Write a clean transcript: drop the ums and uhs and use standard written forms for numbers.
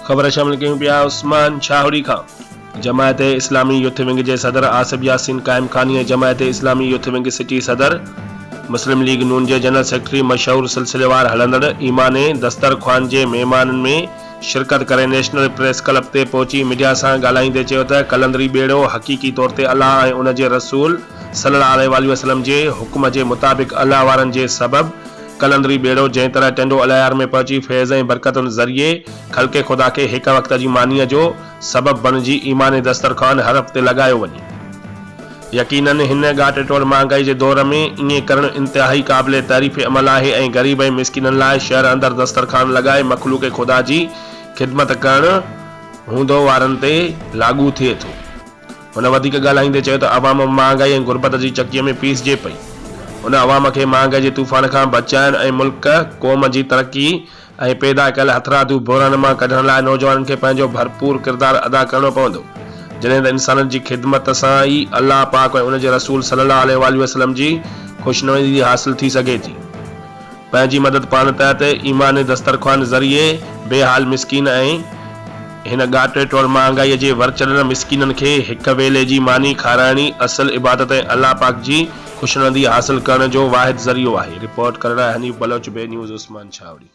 خبر شامل ڪيون پيا عثمان شاهوڙي کان جماعت اسلامي يوٿ ونگ جي صدر آصف ياسين قائم خاني ۽ Jamaat Islami youth wing city صدر مسلم ليگ نون جي جنرل سيڪريٽري مشهور سلسليوار هلندڙ ايماني دسترخوان جي مهمانن ۾ شرڪت ڪري نيشنل پريس ڪلب تي پهچي ميڊيا سان ڳالهائيندي چيو ته قلندري ٻيڙو حقيقي طور تي الله ۽ ان جي رسول صلي الله عليه واٰله وسلم جي حڪم جي مطابق الله وارن جي سبب قلندري ٻيڙو جنهن طرح ٽنڊو الهيار ۾ پهچي فيض ۽ برڪتن ذريعي خلق خدا کي هڪ وقت جي مانيء جو سبب بڻجي ايماني دسترخوان هر هفتي لڳايو وڃي. يقيناً هن ڳاٽي ٽوڙ مهانگائي جي دور ۾ ائين ڪرڻ انتهائي قابل تعريف عمل آهي ۽ غريب ۽ مسڪينن لاء شهر اندر دسترخوان لڳائي مخلوق خدا جي خدمت ڪرڻ هوندو وارن تي لاڳو ٿئي ٿو. هن وڌيڪ ڳالهائيندي چيو ته عوام مهانگائي ۽ غربت جي چڪيء ۾ پيسجي پئي. ان عوام کي مهانگائي جي طوفان کان بچائڻ ۽ ملڪ قوم جي ترقي ۽ پيدا ڪيل هٿرادو بحران مان ڪڍڻ لاء نوجوانن کي پنهنجو ڀرپور ڪردار ادا ڪرڻو پوندو. جڏهن ته انسانن جي خدمت سان ئي الله پاڪ ۽ ان جي رسول صلي الله عليه واٰله وسلم جي خوشنودي حاصل ٿي سگهي ٿي. پنهنجي مدد پاڻ تحت ايماني دسترخوان ذريعي بي حال مسڪين ۽ هن ڳاٽي ٽوڙ مهانگائي جي ور چڙهيل مسڪينن کي هڪ ويلي جي ماني کارائڻي اصل عبادت ۽ الله پاڪ جي خوشنودي حاصل ڪرڻ جو واحد ذريعو آهي. رپورٽ ڪرڻ حنيف بلوچ، بي نيوز، عثمان ڇاوڙي.